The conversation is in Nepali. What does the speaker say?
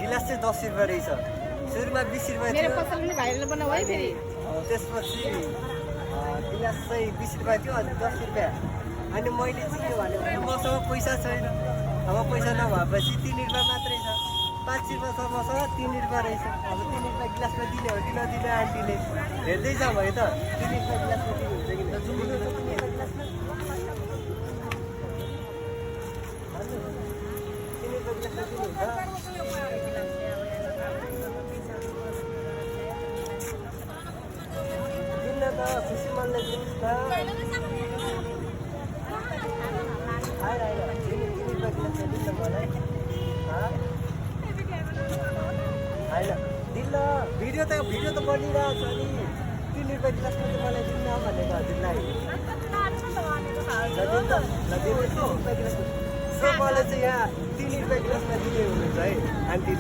गिलास चाहिँ 10 रुपियाँ रहेछ। सुरुमा 20 रुपियाँ मेरो थियो। पसलले भाइरल बनाऊ है फेरि। त्यसपछि गिलास चाहिँ 20 रुपियाँ थियो, अनि 10 रुपियाँ। अनि मैले चाहिँ के भने मसँग पैसा छैन। अब पैसा नभएपछि 3 रुपियाँ मात्रै छ। 5 रुपियाँ छ मसँग, 3 रुपियाँ रहेछ। अब 3 रुपियाँ गिलासमा दिने हो कि नदिने आन्टीले हेर्दै जाऊँ है त। 3 रुपियाँ गिलासमा दिनुहुन्छ कि त जुम्नु त 3 रुपियाँ गिलासमा। 3 रुपियाँ गिलासमा दिनुहुन्छ। दिन्न त खुसी मनले दिनुहोस् न। आएर 3 रुपियाँ गिलासमा दिन्न मलाई। होइन दिन्न, भिडियो त बनिरहेको छ नि। 3 रुपियाँ गिलासमा चाहिँ मलाई दिन्न भनेको हजुरलाई। मलाई चाहिँ यहाँ 3 रुपियाँ गिलासमा दिने हुनुहुन्छ है आन्टीले।